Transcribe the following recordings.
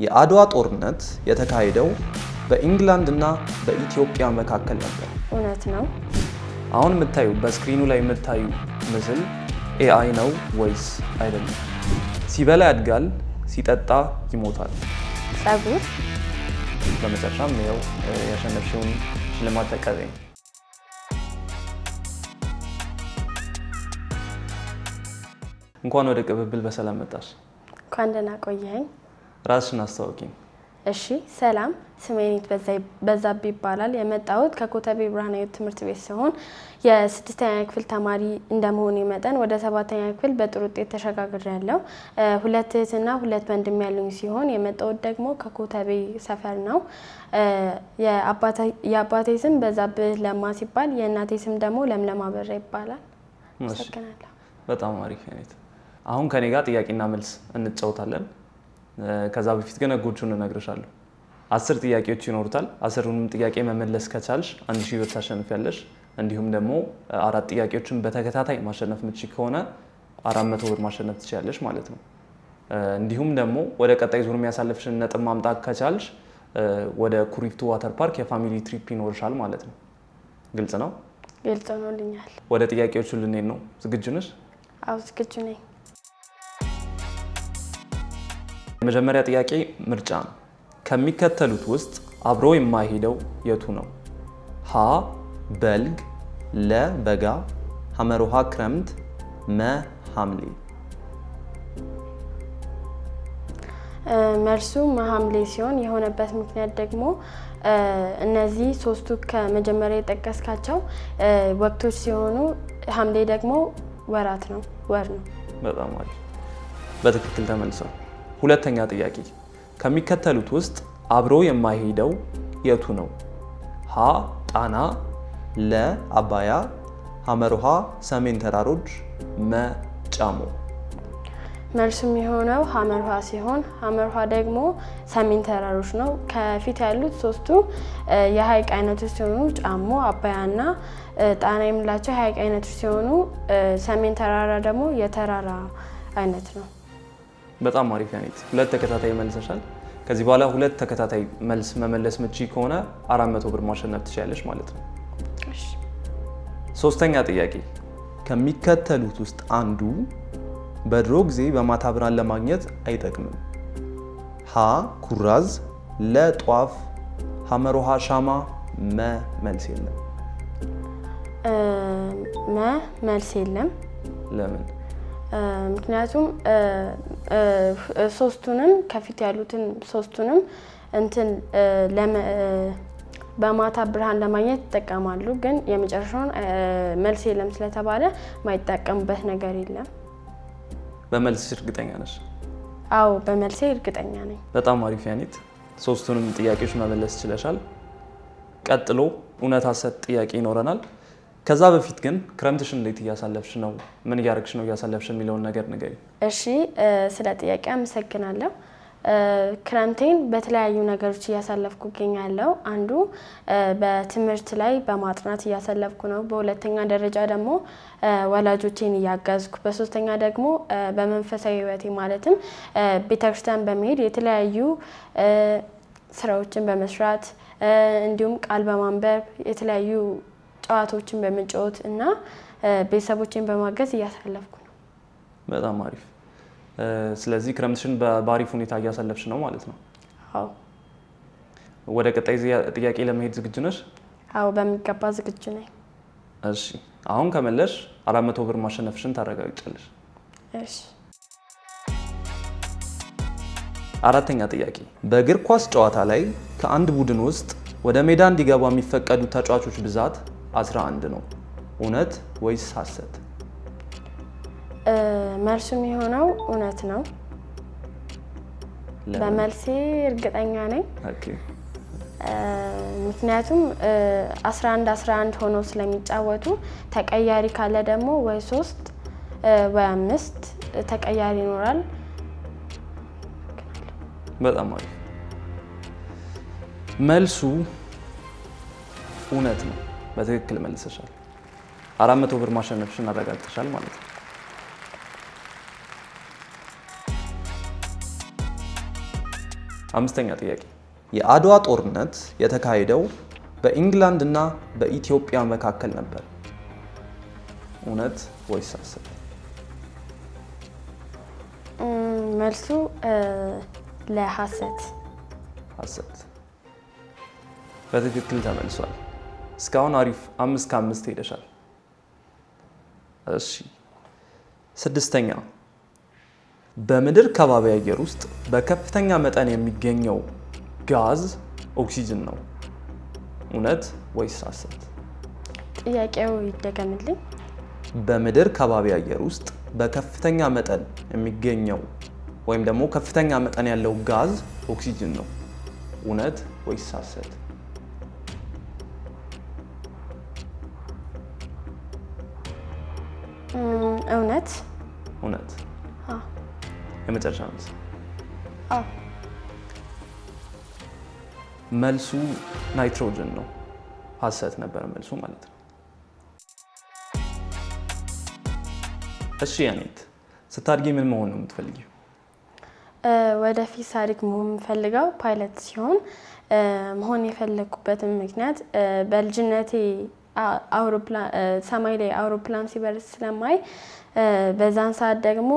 የአድዋ ጦርነት የተካሄደው በኢንግላንድ እና በኢትዮጵያ መካከል ነበር። እውነት ነው። አሁን የምታዩ በ screen ኑ ላይ የምታዩ ምስል AI ነው ወይስ አይደለም? ሲበላ ያድጋል፣ ሲጠጣ ይሞታል። ጸጉር። በመጨረሻም ይኸው ያሸነፍሽውን ሽልማት ተቀበይ። እንኳን ወደ ቅብብል በሰላም መጣሽ። እንኳን ደህና ቆየኸኝ። ራስሽን አስተዋውቂኝ። እሺ፣ ሰላም። ስሜ ኔት በዛብህ ይባላል። የመጣሁት ከኮተቤ ብርሃነ ሕይወት ትምህርት ቤት ሲሆን የስድስተኛ ክፍል ተማሪ እንደመሆኔ መጠን ወደ ሰባተኛ ክፍል በጥሩ ውጤት ተሸጋግሬያለሁ። ሁለት እህትና ሁለት ወንድም ያሉኝ ሲሆን የመጣሁት ደግሞ ከኮተቤ ሰፈር ነው። የአባቴ ስም በዛብህ ለማ ሲባል የእናቴ ስም ደግሞ ለምለም አበራ ይባላል። አመሰግናለሁ። በጣም አሪፍ ኔት። አሁን ከኔ ጋር ጥያቄና መልስ እንጫወታለን። ከዛ በፊት ግን ህጎቹን እነግርሻለሁ። 10 ጥያቄዎች ይኖሩታል። 10ሩንም ጥያቄ መመለስ ከቻልሽ 1000 ብር ታሸንፊያለሽ። እንዲሁም ደግሞ አራት ጥያቄዎችን በተከታታይ ማሸነፍ ምትችይ ከሆነ 400 ብር ማሸነፍ ትችያለሽ ማለት ነው። እንዲሁም ደግሞ ወደ ቀጣይ ዙር የሚያሳልፍሽን ነጥብ ማምጣት ከቻልሽ ወደ ኩሪፍቱ water park የ family trip ይኖርሻል ማለት ነው። ግልጽ ነው? ግልጽ ሆኖልኛል። ወደ ጥያቄዎቹ ልንሄድ ነው። ዝግጁ ነሽ? አዎ፣ ዝግጁ ነኝ። የመጀመሪያ ጥያቄ ምርጫ ነው። ከሚከተሉት ውስጥ አብሮ የማይሄደው የቱ ነው? ሀ በልግ፣ ለ በጋ፣ ሐመሩ ሐ ክረምት፣ መ ሐምሌ። መልሱ ሐምሌ ሲሆን የሆነበት ምክንያት ደግሞ እነዚህ ሶስቱ ከመጀመሪያ የጠቀስካቸው ወቅቶች ሲሆኑ ሐምሌ ደግሞ ወራት ነው፣ ወር ነው። በጣም አሪፍ፣ በትክክል ተመልሷል። ሁለተኛ ጥያቄ፣ ከሚከተሉት ውስጥ አብሮ የማይሄደው የቱ ነው? ሀ ጣና፣ ለ አባያ፣ ሐመሩ ሐ ሰሜን ተራሮች፣ መ ጫሞ። መልሱ የሚሆነው ሐመሩ ሐ ሲሆን ሐመሩ ሐ ደግሞ ሰሜን ተራሮች ነው። ከፊት ያሉት ሶስቱ የሀይቅ አይነቶች ሲሆኑ ጫሞ፣ አባያና ጣና የምንላቸው የሀይቅ አይነቶች ሲሆኑ ሰሜን ተራራ ደግሞ የተራራ አይነት ነው። በጣም አሪፍ ያኔት፣ ሁለት ተከታታይ መልሰሻል። ከዚህ በኋላ ሁለት ተከታታይ መልስ መመለስ ምትችይ ከሆነ 400 ብር ማሸነፍ ትችያለሽ ማለት ነው። እሺ። ሶስተኛ ጥያቄ፣ ከሚከተሉት ውስጥ አንዱ በድሮ ጊዜ በማታ ብርሃን ለማግኘት አይጠቅምም። ሀ ኩራዝ፣ ለ ጧፍ፣ ሐመሩ ሐ ሻማ፣ መ መልስ የለም። መ መልስ የለም። ለምን? ምክንያቱም ሶስቱንም ከፊት ያሉትን ሶስቱንም እንትን በማታ ብርሃን ለማግኘት ይጠቀማሉ። ግን የመጨረሻውን መልስ የለም ስለተባለ ማይጠቀሙበት ነገር የለም። በመልስ እርግጠኛ ነሽ? አዎ፣ በመልሴ እርግጠኛ ነኝ። በጣም አሪፍ ያኔት፣ ሶስቱንም ጥያቄዎች መመለስ ችለሻል። ቀጥሎ እውነት ሐሰት ጥያቄ ይኖረናል። ከዛ በፊት ግን ክረምትሽን እንዴት እያሳለፍሽ ነው? ምን እያደረግሽ ነው እያሳለፍሽ የሚለውን ነገር ንገሪኝ። እሺ፣ ስለ ጥያቄ አመሰግናለሁ። ክረምቴን በተለያዩ ነገሮች እያሳለፍኩ እገኛለሁ። አንዱ በትምህርት ላይ በማጥናት እያሳለፍኩ ነው። በሁለተኛ ደረጃ ደግሞ ወላጆቼን እያገዝኩ፣ በሶስተኛ ደግሞ በመንፈሳዊ ሕይወቴ ማለትም ቤተክርስቲያን በመሄድ የተለያዩ ስራዎችን በመስራት እንዲሁም ቃል በማንበብ የተለያዩ ጨዋታዎችን በመጫወት እና ቤተሰቦቼን በማገዝ እያሳለፍኩ ነው። በጣም አሪፍ። ስለዚህ ክረምትሽን በአሪፍ ሁኔታ እያሳለፍሽ ነው ማለት ነው። አዎ። ወደ ቀጣይ ጥያቄ ለመሄድ ዝግጁ ነሽ? አዎ፣ በሚገባ ዝግጁ ነኝ። እሺ፣ አሁን ከመለሽ 400 ብር ማሸነፍሽን ታረጋግጫለሽ። እሺ። አራተኛ ጥያቄ፣ በእግር ኳስ ጨዋታ ላይ ከአንድ ቡድን ውስጥ ወደ ሜዳ እንዲገቡ የሚፈቀዱ ተጫዋቾች ብዛት 11 ነው። እውነት ወይስ ሐሰት? መልሱ የሚሆነው እውነት ነው። ለምን? በመልሴ እርግጠኛ ነኝ። ምክንያቱም 11 11 ሆነው ስለሚጫወቱ ተቀያሪ ካለ ደግሞ ወይ ሶስት ወይ አምስት ተቀያሪ ይኖራል። በጣም አሪፍ። መልሱ እውነት ነው። በትክክል መልሰሻል። 400 ብር ማሸነፍሽን አረጋግጠሻል ማለት ነው። አምስተኛ ጥያቄ፣ የአድዋ ጦርነት የተካሄደው በኢንግላንድ እና በኢትዮጵያ መካከል ነበር። እውነት ወይስ ሐሰት? መልሱ ለሐሰት። ሐሰት። በትክክል ተመልሷል። እስካሁን አሪፍ 5 ከ5 ሄደሻል። እሺ፣ ስድስተኛ፣ በምድር ከባቢ አየር ውስጥ በከፍተኛ መጠን የሚገኘው ጋዝ ኦክሲጅን ነው። እውነት ወይስ ሐሰት? ጥያቄው ይደገምልኝ። በምድር ከባቢ አየር ውስጥ በከፍተኛ መጠን የሚገኘው ወይም ደግሞ ከፍተኛ መጠን ያለው ጋዝ ኦክሲጅን ነው። እውነት ወይስ ሐሰት? እውነት። እውነት። አዎ። የመጨረሻ መልስ? አዎ። መልሱ ናይትሮጅን ነው። ሐሰት ነበር መልሱ ማለት ነው። እሺ ያኔት፣ ስታድጊ ምን መሆን ነው የምትፈልጊው? ወደፊት ሳድግ መሆን የምፈልገው ፓይለት ሲሆን መሆን የፈለግኩበትን ምክንያት በልጅነቴ አውሮፕላን ሰማይ ላይ አውሮፕላን ሲበር ስለማይ በዛን ሰዓት ደግሞ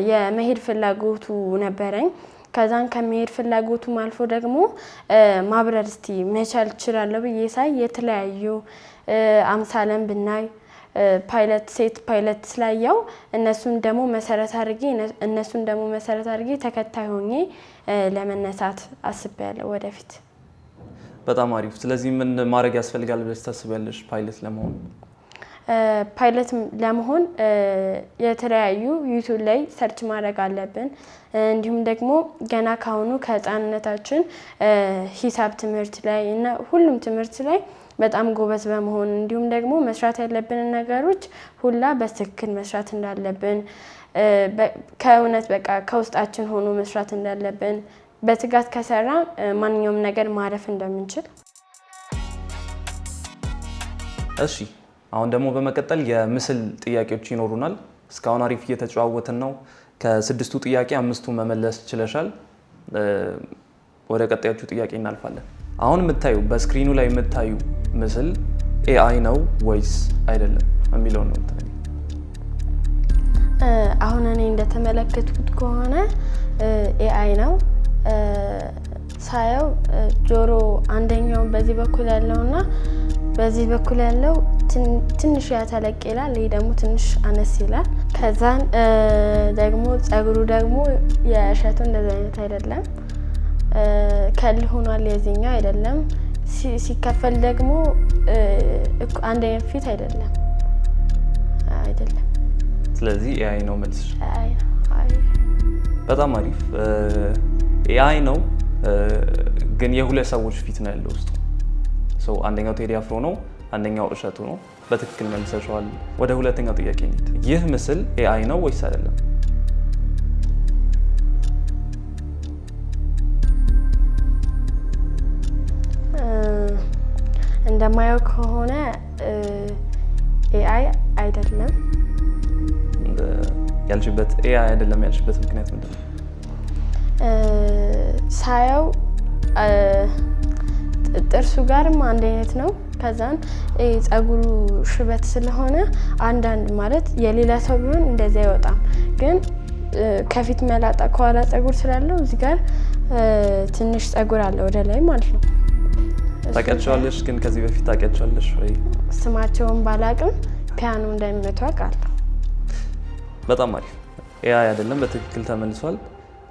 የመሄድ ፍላጎቱ ነበረኝ። ከዛን ከመሄድ ፍላጎቱም አልፎ ደግሞ ማብረር እስቲ መቻል እችላለሁ ብዬ ሳይ የተለያዩ አምሳለን ብናይ ፓይለት ሴት ፓይለት ስላየው እነሱን ደግሞ መሰረት አድርጌ ተከታይ ሆኜ ለመነሳት አስቤያለሁ ወደፊት። በጣም አሪፍ። ስለዚህ ምን ማድረግ ያስፈልጋል ብለሽ ታስቢያለሽ ፓይለት ለመሆን? ፓይለት ለመሆን የተለያዩ YouTube ላይ search ማድረግ አለብን። እንዲሁም ደግሞ ገና ካሁኑ ከህፃንነታችን ሂሳብ ትምህርት ላይ እና ሁሉም ትምህርት ላይ በጣም ጎበዝ በመሆን እንዲሁም ደግሞ መስራት ያለብንን ነገሮች ሁላ በትክክል መስራት እንዳለብን፣ ከእውነት በቃ ከውስጣችን ሆኖ መስራት እንዳለብን፣ በትጋት ከሰራ ማንኛውም ነገር ማለፍ እንደምንችል። እሺ፣ አሁን ደግሞ በመቀጠል የምስል ጥያቄዎች ይኖሩናል። እስካሁን አሪፍ እየተጨዋወትን ነው። ከስድስቱ ጥያቄ አምስቱ መመለስ ችለሻል። ወደ ቀጣዮቹ ጥያቄ እናልፋለን። አሁን የምታዩ በ screen ኑ ላይ የምታዩ ምስል AI ነው ወይስ አይደለም የሚለውን ነው የምታዩ። አሁን እኔ እንደተመለከትኩት ከሆነ AI ነው። ሳየው ጆሮ አንደኛው በዚህ በኩል ያለውና በዚህ በኩል ያለው ትንሽ ያተለቅ ይላል። ይህ ደግሞ ትንሽ አነስ ይላል። ከዛን ደግሞ ጸጉሩ ደግሞ የእሸቱ እንደዚህ አይነት አይደለም፣ curl ሆኗል። የዚህኛው አይደለም። ሲከፈል ደግሞ አንድ አይነት ፊት አይደለም አይደለም። ስለዚህ AI ነው መልስሽ። AI ነው። አይ። በጣም አሪፍ። AI ነው ግን የሁለት ሰዎች ፊት ነው ያለው ውስጡ። So አንደኛው ቴዲ አፍሮ ነው፣ አንደኛው እሸቱ ነው። በትክክል መልሰሸዋል። ወደ ሁለተኛው ጥያቄ እንሂድ። ይህ ምስል AI ነው ወይስ አይደለም? እንደማየው ከሆነ AI አይደለም። ያልሽበት AI አይደለም ያልሽበት ምክንያት ምንድን ነው? ሳየው ጥርሱ ጋርም አንድ አይነት ነው። ከዛን ጸጉሩ ሽበት ስለሆነ አንዳንድ ማለት የሌላ ሰው ቢሆን እንደዚህ አይወጣም። ግን ከፊት መላጣ ከኋላ ጸጉር ስላለው እዚህ ጋር ትንሽ ጸጉር አለ ወደ ላይ ማለት ነው። ታውቂያቸዋለሽ? ግን ከዚህ በፊት ታውቂያቸዋለሽ ወይ? ስማቸውን ባላቅም ፒያኖ እንደሚመቱ አውቃለሁ። በጣም አሪፍ። AI አይደለም፣ በትክክል ተመልሷል።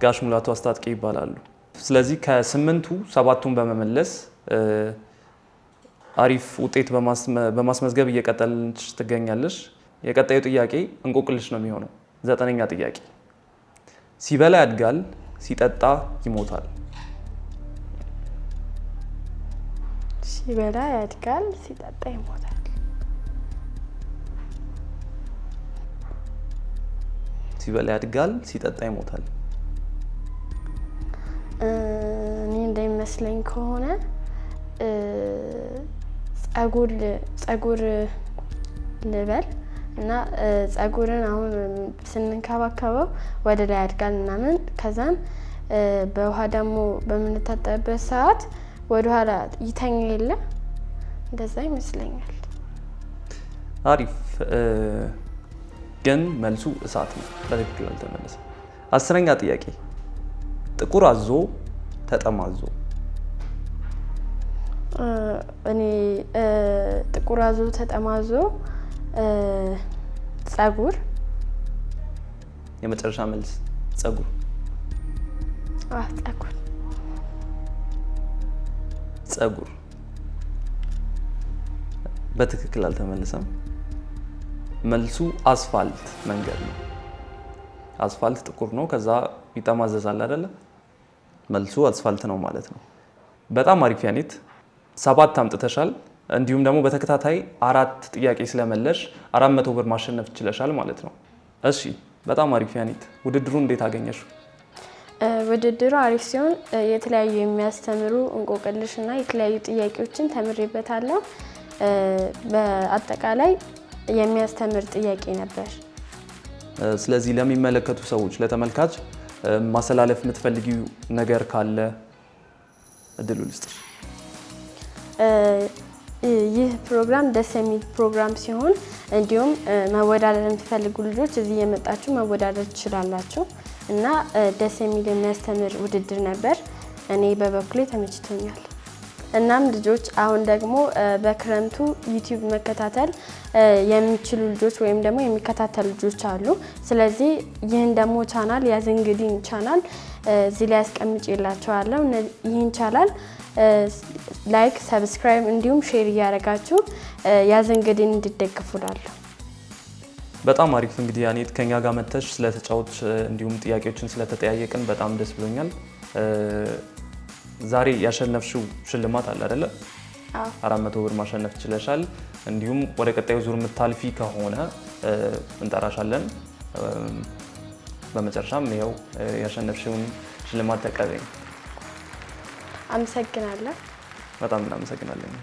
ጋሽ ሙላቱ አስታጥቄ ይባላሉ። ስለዚህ ከስምንቱ ሰባቱን በመመለስ አሪፍ ውጤት በማስመዝገብ እየቀጠልሽ ትገኛለሽ። የቀጣዩ ጥያቄ እንቆቅልሽ ነው የሚሆነው። ዘጠነኛ ጥያቄ፣ ሲበላ ያድጋል፣ ሲጠጣ ይሞታል። ሲበላ ያድጋል፣ ሲጠጣ ይሞታል። ሲበላ ያድጋል፣ ሲጠጣ ይሞታል። እኔ እንደሚመስለኝ ከሆነ ጸጉር ልበል እና ጸጉርን አሁን ስንንከባከበው ወደ ላይ ያድጋል ምናምን፣ ከዛን በውሃ ደግሞ በምንታጠብበት ሰዓት ወደኋላ ይተኛ የለ፣ እንደዛ ይመስለኛል። አሪፍ፣ ግን መልሱ እሳት ነው። በትክክል አልተመለሰም። 10ኛ ጥያቄ፣ ጥቁር አዞ ተጠማዞ። እኔ ጥቁር አዞ ተጠማዞ ጸጉር። የመጨረሻ መልስ ጸጉር? አዎ፣ ጸጉር። ጸጉር በትክክል አልተመለሰም። መልሱ አስፋልት መንገድ ነው። አስፋልት ጥቁር ነው፣ ከዛ ይጠማዘዛል አይደለ? መልሱ አስፋልት ነው ማለት ነው። በጣም አሪፍ ያኔት፣ 7 አምጥተሻል። እንዲሁም ደግሞ በተከታታይ 4 ጥያቄ ስለመለሽ 400 ብር ማሸነፍ ችለሻል ማለት ነው። እሺ፣ በጣም አሪፍ ያኔት፣ ውድድሩን እንዴት አገኘሽው? ውድድሩ አሪፍ ሲሆን የተለያዩ የሚያስተምሩ እንቆቅልሽ እና የተለያዩ ጥያቄዎችን ተምሬበታለሁ። በአጠቃላይ የሚያስተምር ጥያቄ ነበር። ስለዚህ ለሚመለከቱ ሰዎች፣ ለተመልካች ማስተላለፍ የምትፈልጊው ነገር ካለ እድሉ ልስጥሽ። ይህ ፕሮግራም ደስ የሚል ፕሮግራም ሲሆን እንዲሁም መወዳደር የምትፈልጉ ልጆች እዚህ የመጣችሁ መወዳደር ትችላላችሁ እና ደስ የሚል የሚያስተምር ውድድር ነበር። እኔ በበኩሌ ተመችቶኛል። እናም ልጆች አሁን ደግሞ በክረምቱ ዩቲዩብ መከታተል የሚችሉ ልጆች ወይም ደግሞ የሚከታተሉ ልጆች አሉ። ስለዚህ ይህን ደግሞ ቻናል፣ ያዝንግዲን ቻናል እዚህ ላይ አስቀምጬላችኋለሁ። ይህን ቻናል like፣ subscribe እንዲሁም share እያደረጋችሁ ያዝንግዲን እንዲደግፉ እላለሁ። በጣም አሪፍ። እንግዲህ ያኔት፣ ከኛ ጋር መተሽ ስለተጫወትሽ እንዲሁም ጥያቄዎችን ስለተጠያየቅን በጣም ደስ ብሎኛል። ዛሬ ያሸነፍሽው ሽልማት አለ አይደለ? አዎ። 400 ብር ማሸነፍ ችለሻል። እንዲሁም ወደ ቀጣዩ ዙር የምታልፊ ከሆነ እንጠራሻለን። በመጨረሻም ይኸው ያሸነፍሽውን ሽልማት ተቀበይ። አመሰግናለሁ። በጣም እናመሰግናለን።